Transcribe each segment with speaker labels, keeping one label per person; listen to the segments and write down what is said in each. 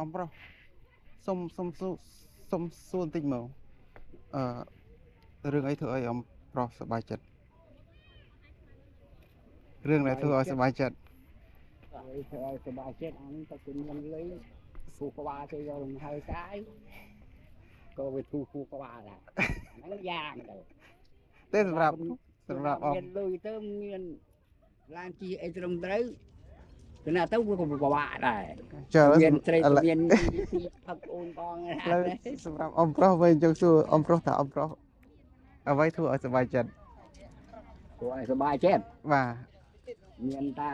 Speaker 1: អំប្រុសសុំសុំសួរសុំសួរបន្តិចមកអឺរឿងអីធ្វើឲ្យអំប្រុសសប្បាយចិត្តរឿងដែលធ្វើឲ្យសប្បាយចិត្ត
Speaker 2: ធ្វើឲ្យសប្បាយចិត្តអានេះទៅគឺមានលុយគូក្បាលគេយកលំហើយកាយក៏វាធូរគូក្បាលដែរហ្នឹងយ៉ាងទៅ
Speaker 1: ទេសម្រាប់សម្រាប់អម
Speaker 2: មានលុយទៅមានឡានជិះអីត្រឹមត្រូវគណៈទៅវាក៏ពិបាកដែរ
Speaker 1: ចុះ
Speaker 2: មានត្រីមានស៊ីផឹកអូនបង
Speaker 1: ឥឡូវសម្រាប់អំប្រុសវិញចង់សួរអំប្រុសថាអំប្រុសអ្វីធ្វើឲ្យសប្បាយចិត្ត
Speaker 2: ធ្វើឲ្យសប្បាយចិត្ត
Speaker 1: បាទ
Speaker 2: មានតែ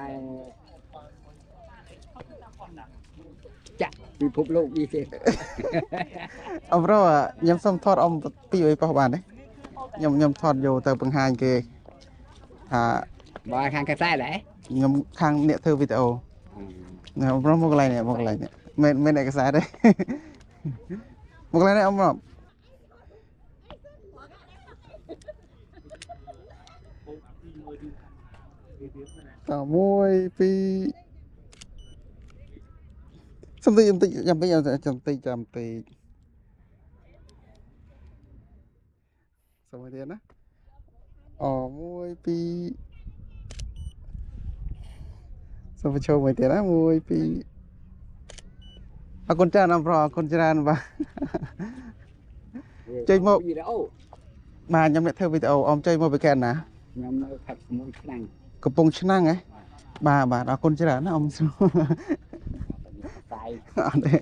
Speaker 2: ចាក់ពិភពលោកនេះទេ
Speaker 1: អំប្រុសខ្ញុំសុំថតអំពីអីប៉ោះបានទេខ្ញុំខ្ញុំថតយកទៅបង្ហាញគេថា
Speaker 2: បាទខាងកសែតហ៎
Speaker 1: ខ្ញុំខាងអ្នកធ្វើវីដេអូអំប្រុសមកកន្លែងនេះមកកន្លែងនេះមិនមិនឯកសារទេមកកន្លែងនេះអំប្រុសត1 2សំតិចបន្តិចចាំតិចចាំតិចចាំតិចសុំមួយទៀតណាអូ1 2សូមបញ្ឈប់មួយទៀតណា1 2អរគុណច្រើនអំប្រុសអរគុណច្រើនបាទចេញមក
Speaker 2: វីដេអូ
Speaker 1: បាទខ្ញុំអ្នកធ្វើវីដេអូអមចេញមកពីកែនណា
Speaker 2: ខ្ញុំនៅខេត្តកំពង់ឆ្នាំង
Speaker 1: កំពង់ឆ្នាំងហ៎បាទបាទអរគុណច្រើនណាអម
Speaker 2: ស្័យ
Speaker 1: អត់ទេ